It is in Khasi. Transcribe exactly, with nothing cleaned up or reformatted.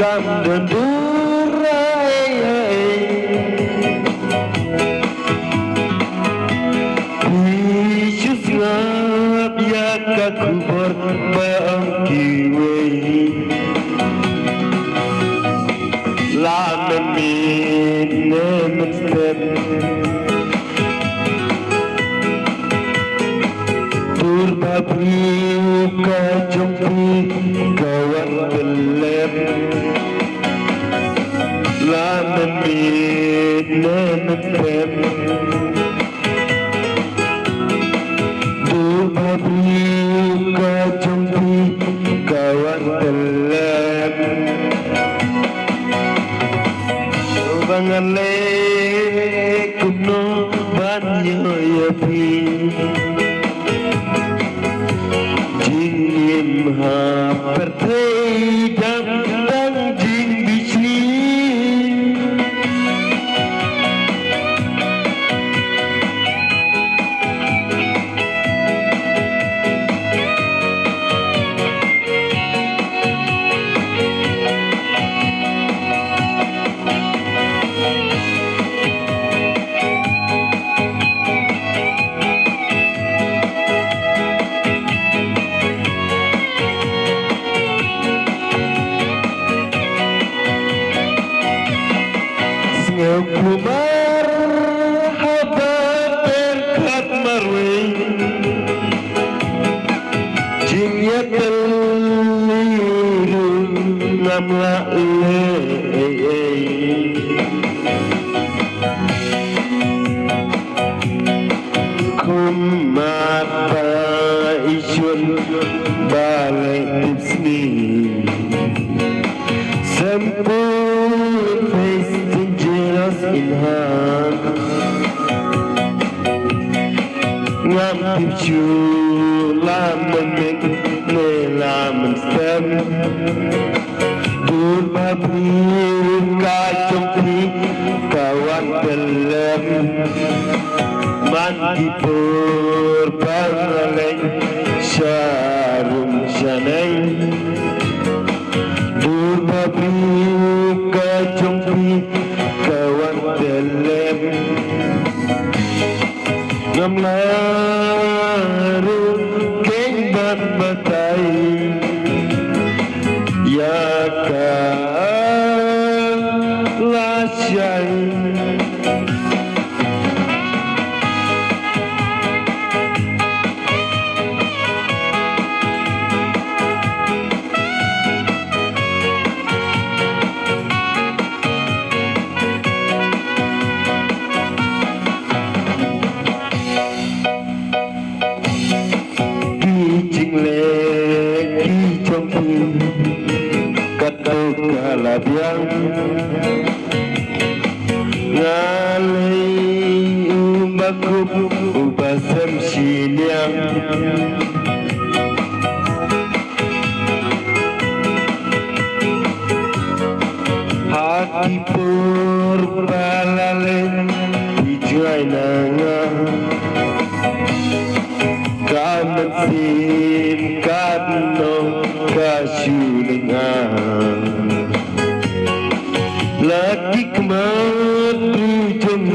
Kam don dur ai ai. Phi shu sngap ïa ka khubor ba ong kiwei. La mynmiet ne mynstep. Dur ba briew ka jong phi ka wan tyllep. La mynmiet ne mynstep. Dur ba briew ka jong phi ka wan tyllep. Ba nga leh kumno ban ïoh ïa phi. Jingim ha pyrthei dang dang jingbishni. Sngewkhuslai haba pyrkhat marwei. Jingïatylli ruh ngam lah leh ei ei. Kum mar ba i shun ba leh tipsni. Simple face dangerous in hand. Ngam tip shuh la mynmiet ne la mynstem. Dur ba briew ka jong phi ka wan tyllep. Man ki por ba nga leit sha rum sha neng. Dur ba briew ka jong phi ka wan tyllep. Ngam lah ruh kein ban batai ïa ka lashai. Ki jingleh ki jong phi katto ka la biang. Nga lei u ba kup u ba sem shiliang. Ha ki por ba la leit phi jngai na nga. Ka mynsiem katno ka shu lynga. La ki khmat u jong